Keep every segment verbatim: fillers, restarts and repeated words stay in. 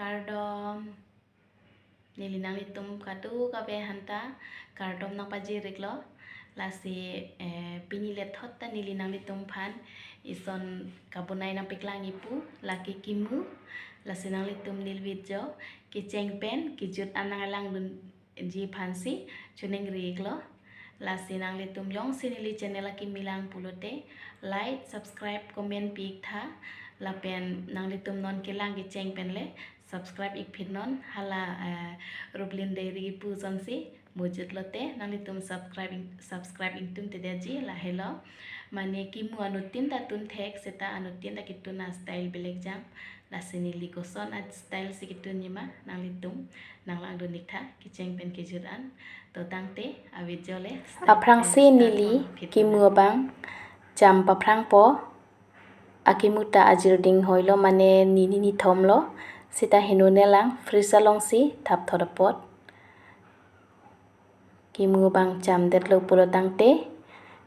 Kardom. Neli nanglitum kadokave aphanta kardom nangpajir-iklo. Lasi, eh, pini lethot ta neli nanglitum aphan ison kabonai nangpaklangji pu, lake kimu. Lasi nanglitum neli video kecheng pen kejut an nanglangdunji aphansi choningri-iklo. Lasi nanglitum jongsi neli channel akimi lang pulote like, subscribe, comment pi-ik tha. Lapen nanglitum non kelang kecheng pen le subscribe-ik phit non, hala, eh, Ruplin Diary pu asonsi mujut lote nanglitum subscribe ing-, subscribe ingtungtedetji, lahelo. Mane kimu anuttin ta tun thek, seta anuttin ta ketun astyle belek jam. Lasi neli koson astyle si ketunji ma nanglitum nanglangdun-ik tha kecheng pen kejut an. To tangte avideo le start Aphrangsi pen start neli nang phit kimu nang. Abang cham paphrangpo. Akimu ta ajir ding hoilo, mane nini nithom lo. Seta heno nelang fridge alongsi thapthot apot. Kimu abang chamdetlo pulo tangte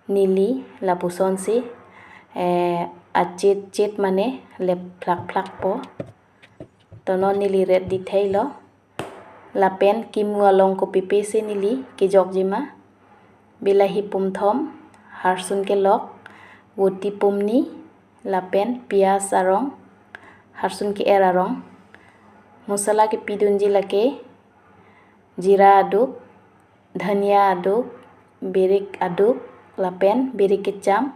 neli lapusonsi, eh, achit chit mane lep phlak phlakpo. To non neli ready theilo. Lapen kimu along kopipi si neli kejokji ma. Bilahi pumthom, harsun kelok, voti pumni, lapen piyaj arong, harsun ke-er arong. Masala kepidunji lake, jira aduk, dhania aduk, birik aduk, lapen birik kecham,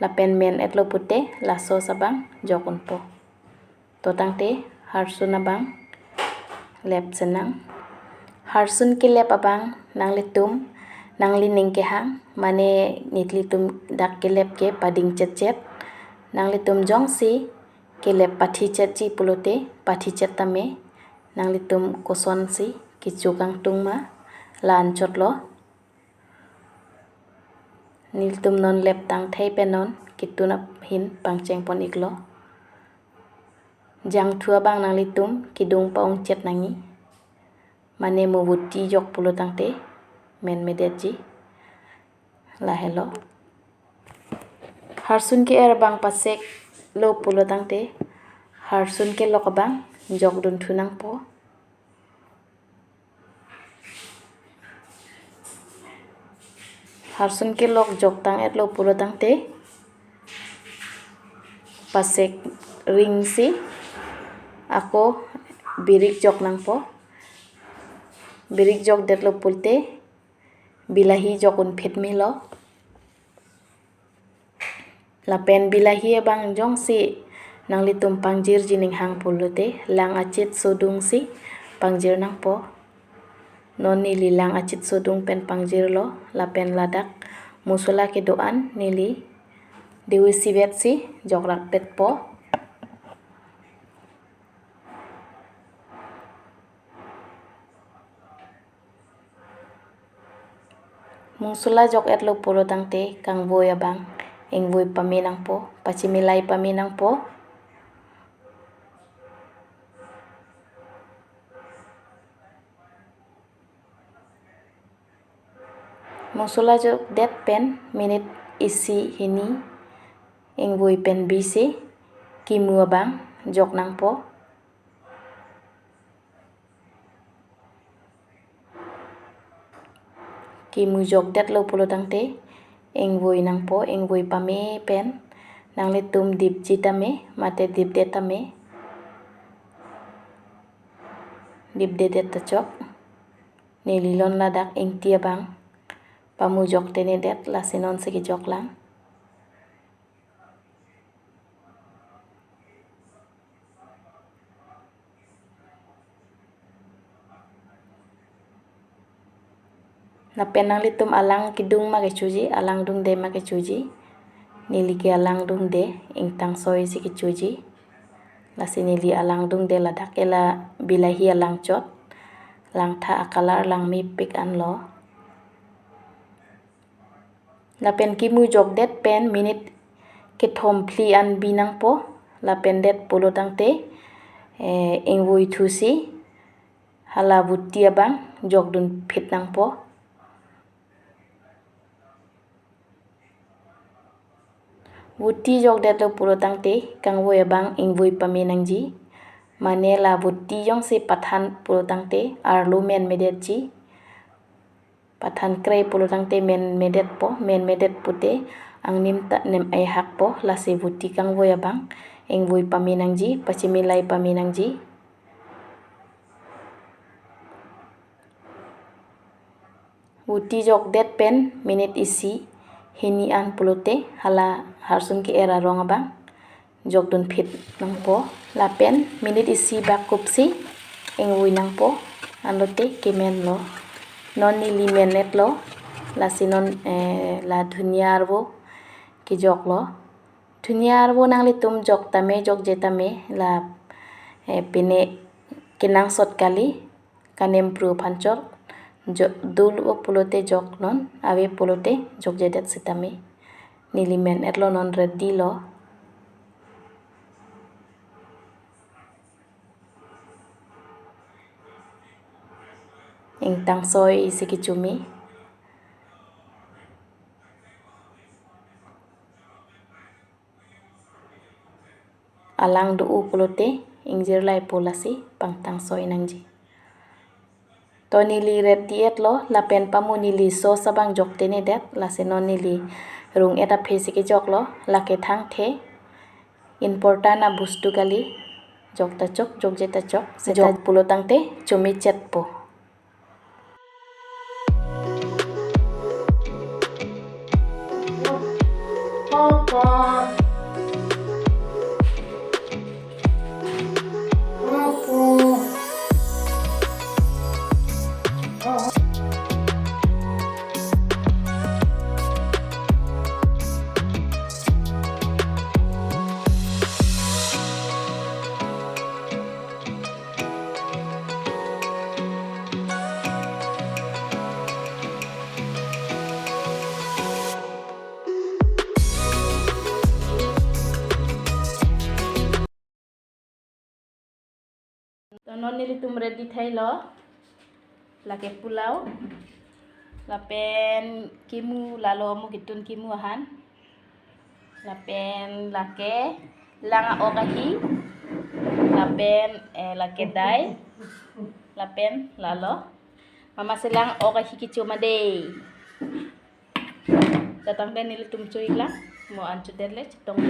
lapen men-etlo pute laso abang jok unpo. To tangte harsun abang lep senang. Harsun kelep abang nanglitum nanglining kehang, mane nelitum dak kelep ke pading chetchet. Nanglitum jongsi kelep pathi chetji pulote pathi chet tame. Nanglitum kosonsi kecho kangtung ma la-anchotlo. Nelitum non lep tangthei pen non ketun ahin pangchengpon-iklo. Jangthu abang nanglitum kedung pa-ongchet nangji. Mane mo voti jok pulo tangte menmedetji. Lahelo. Harsun ke-er abang paseklo pulo tangte harsun kelok abang jokdunthu nangpo. Harsun kelok joktang-etlo pulo tangte pasek ringsi ako birik jok nangpo. Birik jokdetlo pulote bilahi jok unphit melo. Lapen bilahi abang jongsi nanglitum pangjirji ning hang pulote lang achit sodungsi pangjir nangpo. Non neli lang achit sodung pen pangjirlo, lapen ladak masala kedo-an neli dewi sivetsi jokrakpetpo. Masala jok-etlo pulo tangte kangvoi abang ingvoi pame nangpo, pachimilai pame nangpo. Masala jokdet pen minute isi hini ingvoi pen bisi kimu abang jok nangpo. Kimu jokdetlo pulo tangte ingvoi nangpo, ingvoi pame pen nanglitum dipji tame mate dipdet tame. Dipdedet ta chok. Neli lon ladak ingti abang pamu joktenedet, lasi nonsi kejoklang. Lapen nanglitum alang kedung ma kechoji, alang dungde ma kechoji. Neli ke alang dungde, ingtang soisi kechoji. Lasi neli alang dungde ladak ke la bilahi alang chot. Langtha a-color langmepik anlo. Lapen kimu jokdet pen minute kethom phli an bi nangpo, lapen det pulo tangte, eh, ingvoi thusi hala voti abang jokdunphit nangpo. Voti jokdetlo pulo tangte kangvoi abang ingvoi pame nangji. Mane la voti jongsi pathan pulo tangte arlo menmedetji. Pathan kre pulo tangte menmedetpo, menmedet pute angnim ta nem ai hakpo, lasi voti kangvoi abang ingvoi pame nangji, pachimilai pame nangji. Voti jokdet pen minute isi hini an pulote hala harsung ke-er arong abang jokdunphit nangpo. Lapen minute isi bak kupsi ingvoi nangpo, anlote kemenlo. Non neli menetlo, lasi non, eh, la dhunia arvo kejoklo. Dhunia arvo nanglitum jok tame, jokje tame, la, eh, pine kenangsot kali, kanem pru phanchor, jo-, dolo pulote joknon, ave pulote jokjedet sitame. Neli menetlo, non ready lo. Ingtangsoi isi kechumi. Alang do-o pulote ingjirlaipo, lasi pangtangsoi nangji. To neli ready etlo, lapen pamu neli sauce abang joktenedet, lasi non neli rung-et aphi si kejoklo, lake thangthe important abostu kali, jok ta chok, jokje ta chok, seta jok pulo tangte chumi chetpo. To non nelitum ready thailo. Lake pulao. Lapen kimu, lalo mo kitun kimu ahan. Lapen lake lang a-ok ahi. Lapen, eh, lake dai. Lapen lalo. Mama si lang a-ok ahi kecho ma dei. Datang den nelitum cho-iklang. Mo an chodet le chetong.